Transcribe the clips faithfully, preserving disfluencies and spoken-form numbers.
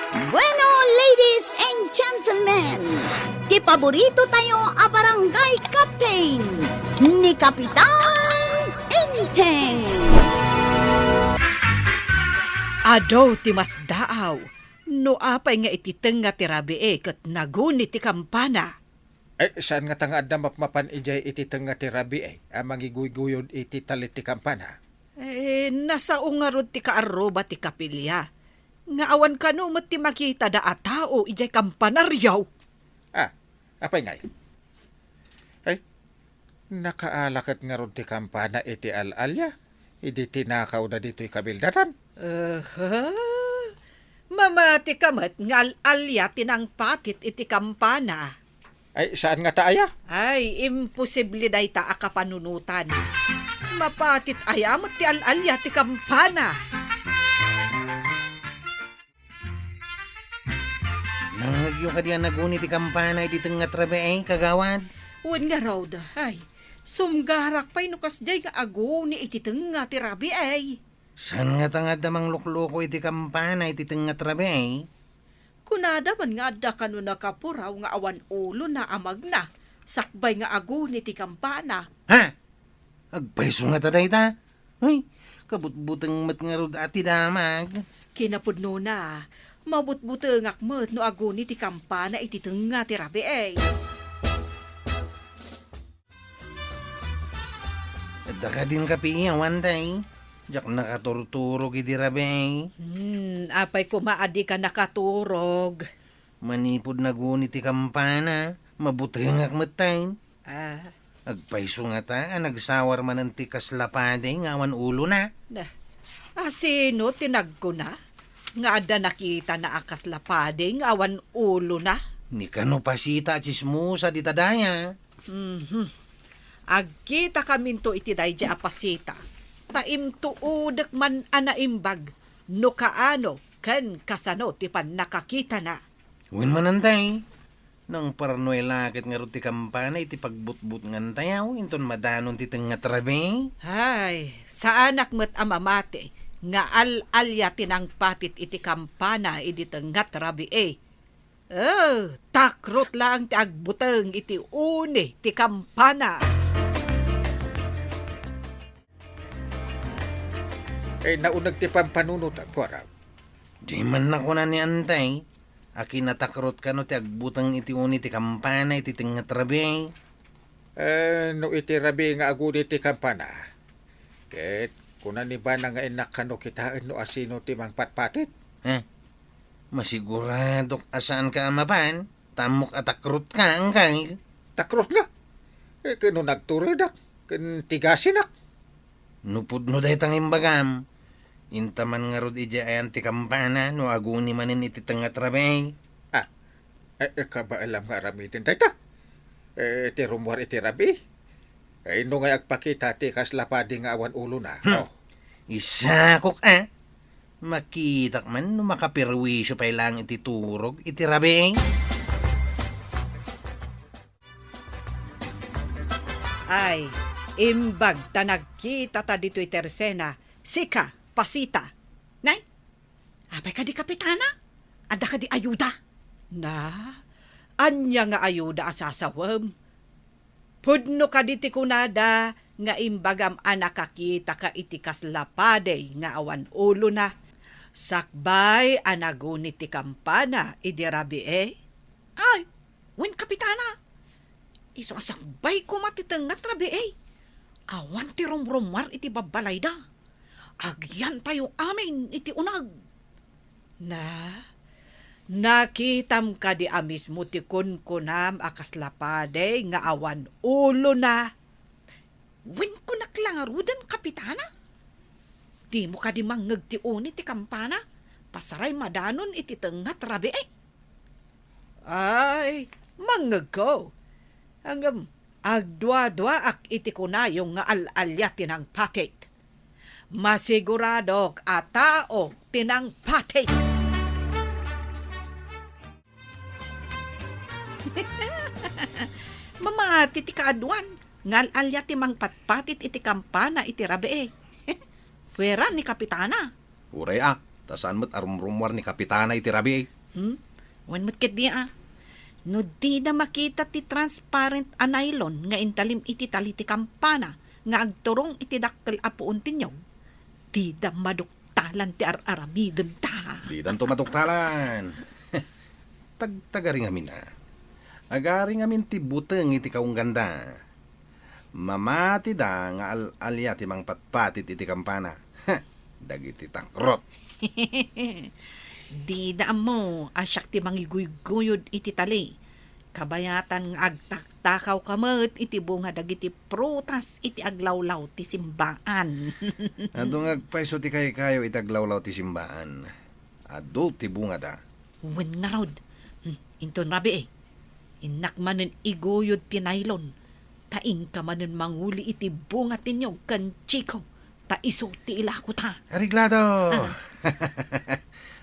Bueno, ladies and gentlemen, ti paborito tayo a barangay captain, ni Kapitan Enteng. Adu ti masdaaw, no apay nga iti tengnga ti rabii ket naguni ti kampana. Ay, saan ngata nga adda mapmapan idiay iti tengnga ti rabii a mangiguyguyod iti tallit ti kampana? Eh, nasao ngarud ti kaarruba ti kapilya, nga awan kano met ti makitada a tao idiay kampanario. Ah, apay ngay? Ay, nakaala ket ngarud ti kampana iti al-alia, idi tinakawda ditoy kabildatan. Aha. Mamati ka met nga al-alia ti nangpatit iti kampana. Ay, saan ngata aya? Ay, imposible dayta a kapanunotan. Mapatit aya met ti al-alia ti kampana. Nangngegyo kadi a naguni ti kampana iti tengnga ti rabii, kagawad? Wen ngarud, ay, sumgarak pay no kasdiay nga aguni iti tengnga ti rabii. Saan ngata nga adda manglukloko iti kampana iti tengnga ti rabii? Kunada man nga adda kano nakapuraw nga awan ulona a magna, sakbay nga aguni ti kampana. Ha? Agpayso ngata dayta? Uy, kabutbuteng met ngarud a ti damag. Kinapudnona, mabutbutengak met no aguni ti kampana iti tengnga ti rabii. Adda kadin kapiiyaw, Antay? Diak nakaturturog idi rabii. Hmm, apay koma a dika nakaturog? Manipud naguni ti kampana, mabutengak metten. Ah. Agpayso ngata a nagsawar manen ti kasla padi nga awan ulona. Nah, a sino ti nagkuna nga adda nakitana a kasla padi nga awan ulona? Ni kano Pasita a tsismosa dita daya. Mhm. Agkitakaminto iti daydiay a Pasita, ta intuodek man a naimbag no kaano ken kasano ti pannakakitana. Wen man, Antay, nangparnuay la ket ngarud ti kampana iti pagbutbutngantayo inton madanon ti tengnga ti rabii? Ay, saanak met a mamati nga al-alia ti nangpatit iti kampana idi tengnga ti rabii. Eh, takrot laeng ti agbuteng iti uni ti kampana. Eh, nauneg ti pampanunotak, Puarag. Di man nakuna ni Antay a kinatakrot kano ti agbuteng iti uni ti kampana iti tengnga ti rabii. Eh, no iti rabii nga aguni ti kampana, ket kuna ni Bana nga innak kano kitaen no asino ti mangpatpatit? Eh, masiguradok a saanka a mapan, ta ammok a takrotka, Angkel. Takrot nga? Eh, ket no nagturedak, ken tigasinak. No pudno dayta nga imbagam, inta man ngarud idiay ayan ti kampana no aguni manen iti tengnga ti rabii. Ah, eh, eh, kabaelam nga aramiden dayta. Eh, ti rummuar iti rabii. Eh, no ngay agpakita ti kasla padi nga awan ulona. Hmm. Oh. Isakok, ah. Makitak man no makaperwisyo pay laeng iti turog iti rabii. Ay, imbag ta nagkita ta ditoy Tersena, sika, Pasita. Nay, apay kadi, Kapitana? Adda kadi ayuda? Na, ania nga ayuda a sasawem? Pudno kadi ti kunada nga imbagam a nakakitaka iti kasla padi nga awan ulona, sakbay a naguni ti kampana idi rabii? Ay, wen, Kapitana, isu a sakbay koma ti tengnga ti rabii, awan ti rumrummuar iti babbalayda. Agyantayo amin iti uneg. Na, nakitam kadi a mismo ti kunkunam a kasla padi nga awan ulona? Wen, kunak la ngaruden, Kapitana. Dimo kadi mangngeg ti uni ti kampana, pasaray madanon iti tengnga ti rabii? Ay, mangngegko. Ngem, agduaduaak iti kunayo nga al-alia ti nangpatit. Masiguradok a tao ti nangpatit. Mamati ti kaaduan nga al-alia ti mangpatpatit iti kampana iti rabii. Puera ni Kapitana. Uray a, ta saan met a rumrummuar ni Kapitana iti rabii. Hmm? Wen met ketdi a. No dida makita ti transparent a nylon nga intalim iti tali ti kampana nga agturong iti dakkel a puon ti niyog, dida maduktalan ti ar-aramidenta. Didanto maduktalan. Tagtagari ngamin a. Agari ngamin ti buteng iti kaungganda. Mamatida nga al-alia ti mangpatpatit iti kampana. Dagiti takrot. Dida ammo a siak ti mangiguyguyod iti tali. Kabayatan nga agtaktakawka met iti bunga dagiti prutas iti aglawlaw ti simbaan. Adu nga agpayso ti kaykayo iti aglawlaw ti simbaan. Adu ti bungada. Wen ngarud. Hmm, inton rabii, innak manen iguyod ti nylon, ta inka manen manguli iti bunga ti niyog ken Chico, ta isu ti ilakota. Areglado!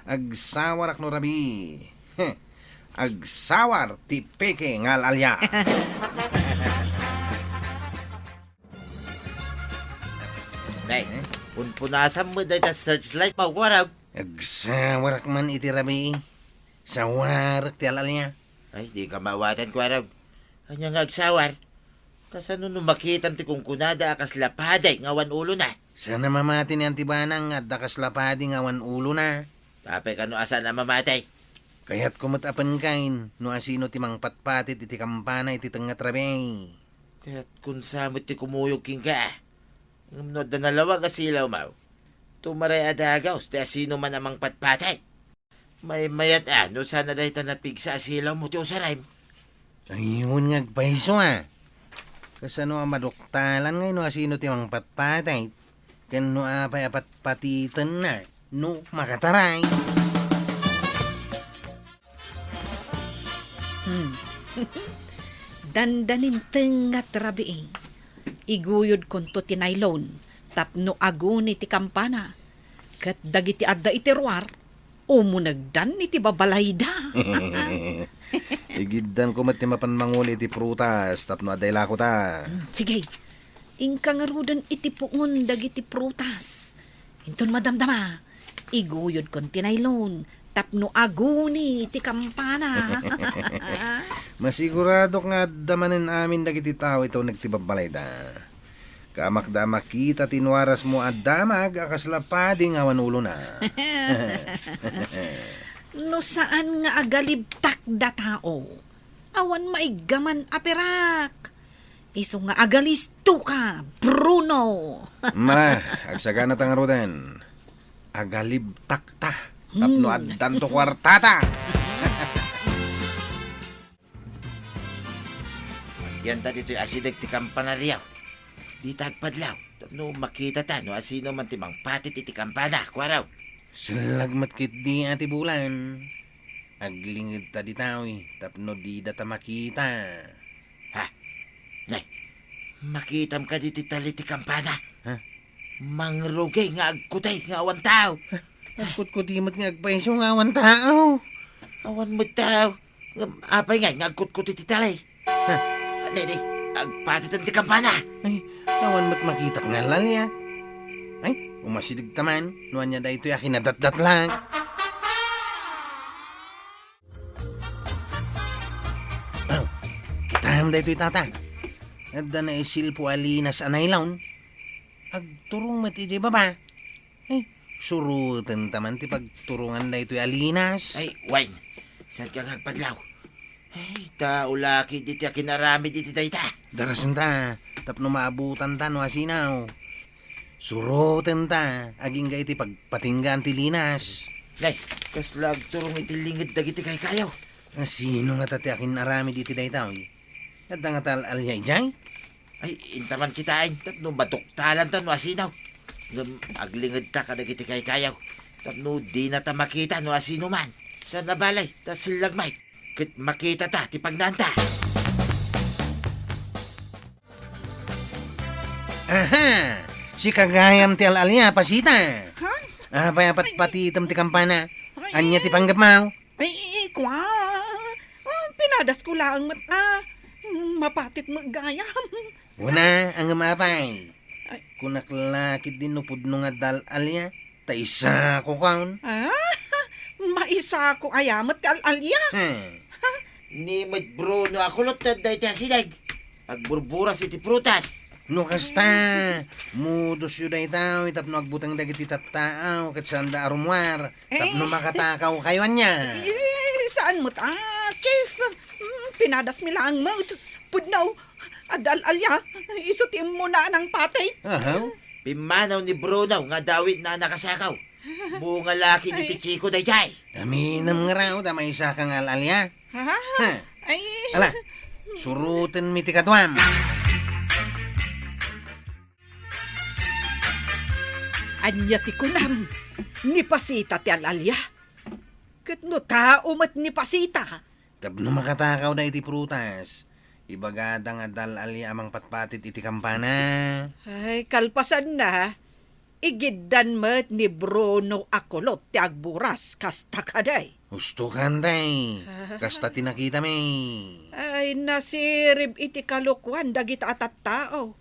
Agsawarak no rabii. Agsawar ti peke nga al-alia. Nay, eh? Punpunasan mo dayta searchlight mo, kuarag. Agsawarak man iti rabii. Sawarak ti al-alia. Ay, di ka maawatan, kuarag. Ania nga agsawar? Kasano no makitam ti kunkunada a kasla padi nga awan ulona? Saan a mamati ni Antibanang nga adda kasla padi nga awan ulona? Apay kano a saan a mamati? Kayatko met a penkain no asino ti mangpatpatit iti kampana iti tengnga ti rabii. Kayatkon sa met ti kumuyog kenka. Ngem no adda nalawag a silawmo, tumaray a dagaws ti asino man a mangpatpatit. Maymayat a no saan a dayta napigsa a silawmo ti usarem. Ayun nga agpayso a. Kasano a maduktalan ngay no asino ti mangpatpatit? Ken no apay a patpatitenna no makataray? Hmm. Dandanin tengnga ti rabii. Iguyodkonto ti nylon tapno aguni ti kampana. Ket dagiti adda iti ruar, umunegdan iti babalayda. Igiddanko met ti mapan manguli iti prutas tapno adda ilakota. Hmm, sige. Inka ngaruden iti puon dagiti prutas. Inton madamdama, iguyodkon ti nylon tapno aguni ti kampana. Masiguradok nga adda manen amin dagiti tao iti uneg ti babbalayda. Kaamakda a makita ti inuarasmo a damag a kasla padi nga awan ulona. No saan nga agalibtak da tao, awan maiggaman a pirak. Isu nga agalisto ka, Bruno. Mara, agsagana ta ngaruden. Agalibtak ta. Tapno Hmm. addanto kuartata. Agyanta ditoy asideg ti kampana riaw. Dita agpadlaw. Tapno makita ta no asino man ti mangpatit iti kampana, kuaraw. Sellag met ketdi a ti bulan. Aglinged ta ditoy tapno dida ta makita. Ha? Nay, makitam kadi ti tali ti kampana? Ha? Mangrugi nga agkutay nga awan tao. Ha? Agkutkuti met nga agpayso nga awan tao. Awan met tao. Ngem apay ngay nga agkutkuti ti tali? Ha? Nay, nay, agpatiten ti kampana. Ay, awan met makitak nga al-alia. Ay, umasideg ta man, no ania daytoy a kinadatdatlag. Aw, kitam daytoy, tata. Adda naisilpo a linas a nylon. Agturong met idiay baba. Ay, suroten ta man ti pagturongan daytoy a linas. Ay, wen. Saan ka nga agpadlaw? Ay, tao la ketdi ti akin-aramid iti dayta. Darasen ta, tapno maabutan ta no asino. Suroten ta, agingga iti pagpatinggaan ti linas. Nay, kasla agturong iti linged dagiti kaykayo. Asino ngata ti akin-aramid iti daytoy? Adda ngata al-alia idiay? Ay, inta man kitaen, tapno maduktalan ta no asino. Ngem aglinged ta kadagiti kaykayo, tapno dina ta makita no asino man. Saan a balay, ta sellag met. Ket makita ta ti pagnaanta. Aha! Sika gayam ti al-alia, Pasita. Ha? Apay a patpatitem ti kampana? Ay, ania ti eh. Panggepmo? Ay, ikua. Ah, pinadasko laeng met a. Hmm, mapatit met gayam. Wen a, ngem apay. Ay. Kunak la ketdi no pudno nga adda al-alia, ta isakokon. Ah, Maisako aya met ti al-alia? Hmm. Ni met Bruno a kulot dayta a sideg. Agburburas iti prutas. No kasta, mudosyo dayta tapno agbuteng dagiti tattao ket saanda a rummuar tapno Eh. makatakaw kayo ania. Eh, saan met, ah, Chief? Hmm, pinadasmi laeng met. Pudno, adda al-alia, isu ti immuna a nangpateg. Aha. Pimmanaw ni Bruno nga adda awitna a nakasakaw. Bunga la ket iti Ay. Chico daydiay. Aminem nga raw, ta maisaka nga al-alia. Ha? Ha? Ay. Ala, surotenmi ti kaduam. Ania ti kunam? Ni Pasita ti al-alia? Ket no tao met ni Pasita? Tapno makatakawda iti prutas, ibagada nga adda al-alia a mangpatpatit iti kampana. Ay, kalpasanna, igiddan met ni Bruno a kulot ti agburas kasta kadi. Husto kadi. Kasta ti nakitami. Ay, nasirib iti kalokuan dagita a tattao.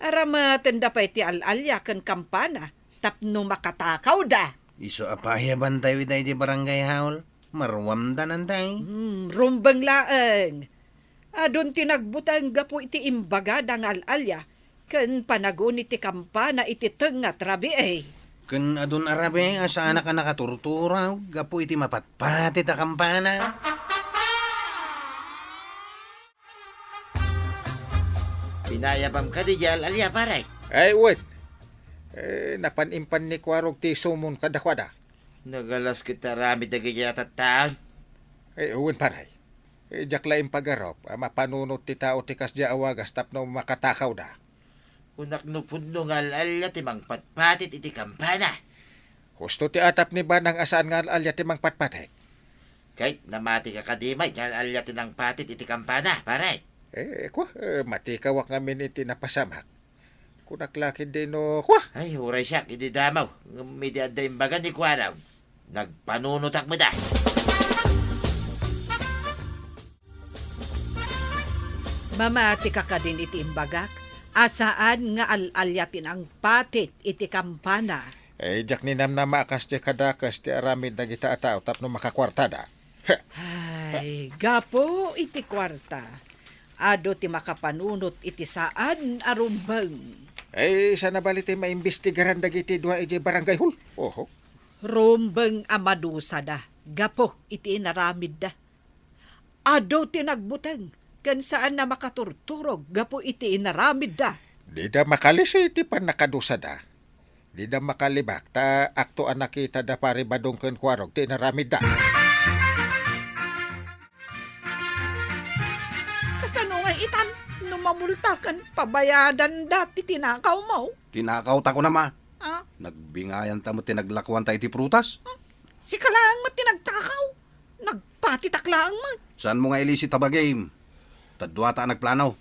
Aramatenda pay ti al-alia ken kampana tapno makatakawda. Isu a paayabantayo ita iti barangay hall. Maruamda nantay. Hmm, rumbeng laeng. Adun ti nagbuteng gapu iti imbagada nga al-alia ken panaguni ti kampana iti tengnga ti rabii. Ken adun a rabii a saanak a nakaturturog gapu iti mapatpatit a kampana. Pinayabam kadi diay al-alia, pare? Ay, wen. Eh, napan-impan ni Kuarog ti sumon kadakuada. Nagalas ket aramid dagiti a tattaon. Eh, wen, pare. Eh, diak la impagarup a mapanunot ti tao ti kasdiay a wagas tapno makatakawda. Kunak no pudno nga al-alia ti mangpatpatit iti kampana. Husto ti atap ni Banang a saan nga al-alia ti mangpatpatit. Ket namatika kadi met nga al-alia ti nangpatit iti kampana, pare? Eh, kua, eh, matikawak ngamin iti napasamak. Kunak la ketdi no, kua? Ay, uray siak, idi damo. Ngem idi adda imbaga ni Kuarog, nagpanunotak met a. Mamatika kadin iti imbagak a saan nga al-alia ti nangpatit iti kampana. Eh, diak ninamnama a kasdi kadakes ti aramid dagita a tao tapno makakuartada. Ay, gapu iti kuarta, adu ti makapanunot iti saan a rumbeng. Ay, sana bali ti maimbestigaran dagiti dua idiay barangay hall. Oho. Rumbeng a madusada gapu iti inaramidda. Adu ti nagbuteng ken saan a makaturturog gapu iti inaramidda. Dida makalisi ti pannakadusada. Dida makalibak ta akto a nakitada Pari Badong ken Kuarog ti inaramidda. Kasano nga itan no mamulta ken pabayadanda ti tinakawmo? Tinakawta kunam a. Ah? Nagbingayanta met ti naglakuanta iti prutas. Hmm? Sika laeng met ti nagtakaw. Nagpatitak laeng met. Saanmo nga ilisi ta bagim? Ta duata a nagplano.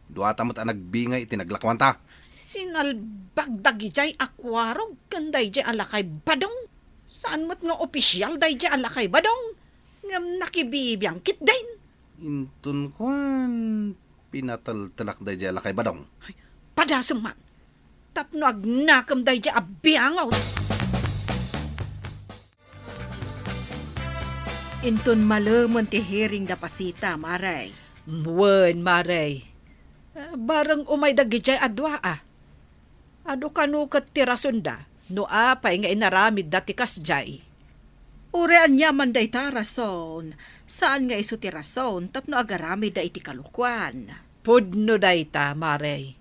Duata met a nagbingay iti naglakuanta. Sinalbag dagidiay a Kuarog ken daydiay a lakay Badong. Saan met nga opisial daydiay a lakay Badong. Ngem nakibibiang ketdin. Inton kuan, pinateltelak daydiay a lakay Badong. Ay, padasem man. Tapno agnakem daydiay a biangaw. Inton malemen ti hearing da Pasita, Mare. Wen, Mare. Eh, bareng umay dagidiay a dua, a. Adu kano ket ti rasonda no apay nga inaramidda ti kasdiay? Uray aniaman dayta a rason, saan nga isu ti rason tapno agaramidda iti kalokuan. Pudno dayta, Mare.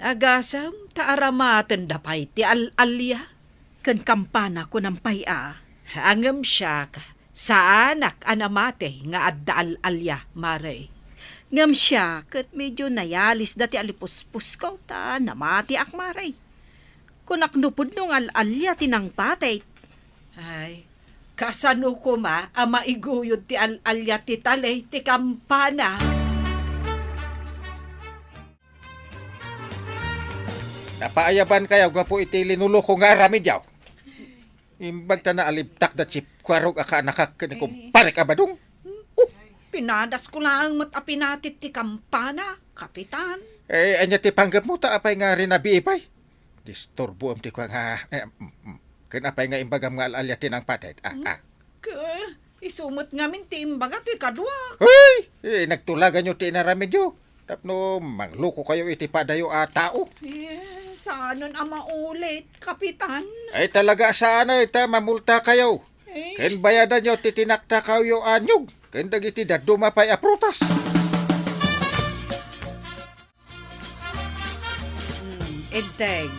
Agasem ta aramatenda pay ti al-alia. Ken kampana, kunam pay a. Ngem siak, saanak a namati nga adda al-alia, Mare. Ngem siak ket medio nayalisda ti alipuspusko ta namatiak, Mare. Kunak no pudno nga al-alia ti nangpati. Ay, kasano koma a maiguyod ti al-alia ti tali ti kampana? Napaayabankayo gapu iti linuloko nga aramidyo. Imbag ta naalibtak da Chief Kuarog a kaanakak ken ni Kumparek a Badong. Oh, pinadasko laeng met a pinatit ti kampana, Kapitan. Eh, ania ti panggepmo ta apay nga rinabii pay? Disturboem ti kua nga, eh, mm, mm. Ken apay nga imbagam nga al-alia ti nangpati? Ah, ah. Ka, isu met ngamin ti imbaga toy kaduak. Ay! Eh, nagtulaganyo ti inaramidyo. Tapno mangluko kayo iti padayo a tao. Eh, saanen a maulit, Kapitan. Ay, talaga saan ay ta mamulta kayo. Eh. Ken bayadanyo ti tinaktakawyo a nyog, ken dagiti dadduma pay a prutas. Hmm, Enteng,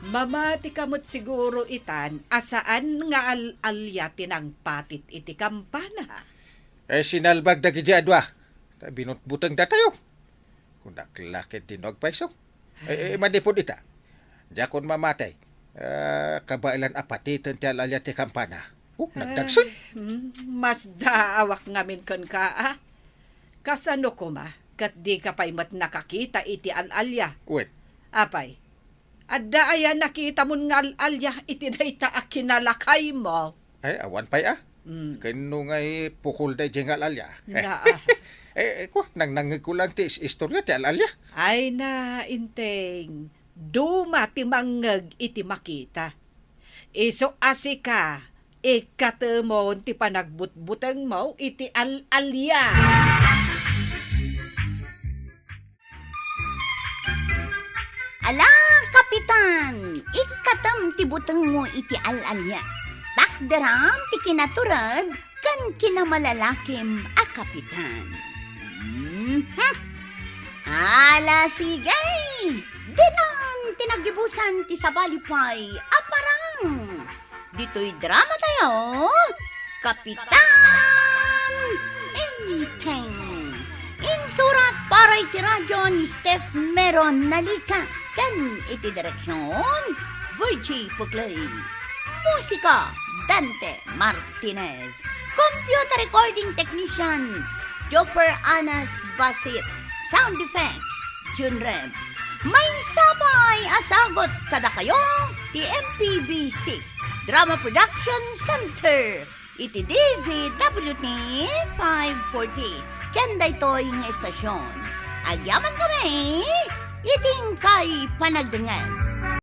mamati ka met siguro itan a saan nga al-alia ti nangpatit iti kampana. Eh, sinalbag dagiti adua. Ta binutbuteng datayo. Kunak la ket dino agpayso. Eh, eh, manipud ita. Diakon mamati. Ah, kabaelan a patiten ti al-alia ti kampana. Oh, nagdagsen. Ay, mm, masdaawak ngamin kenka, a. Kasano koma, ket dika pay met nakakita iti al-alia? Wen. Apay, adda aya nakitamon nga al-alia iti dayta a kinalakaymo? Ay, awan pay, a. Mm. Ken no ngay pukol daydiay nga al-alia. Naa. Eh, eh, kwa, nangnangngegko lang ti is-, istorya ti al-alia. Ay na, Enteng. Duma ti mangngeg iti makita. Isu a sika, ikkatemon ti panagbutbutengmo iti al-alia. Ala, Kapitan! Ikkatem ti butengmo iti al-alia. Takderam ti kinatured ken kinamalalakim a kapitan. Mhm. Ala, sige! Ditan ti nagibusan ti sabali pay a parang. Ditoy drama tayo, Kapitan Enteng. Insurat para iti radyo ni Steph Meron Nalica ken iti direksyon, Virgie Puclay. Musika, Dante Martinez. Computer recording technician, Joper Anas Basit. Sound effects, Jun Rem. Maysa pay a sagut kadakayo ti M P B C Drama Production Center iti D Z W T five forty. Ken daytoy nga estasyon, agyaman kami iti inkay panagdengngeg.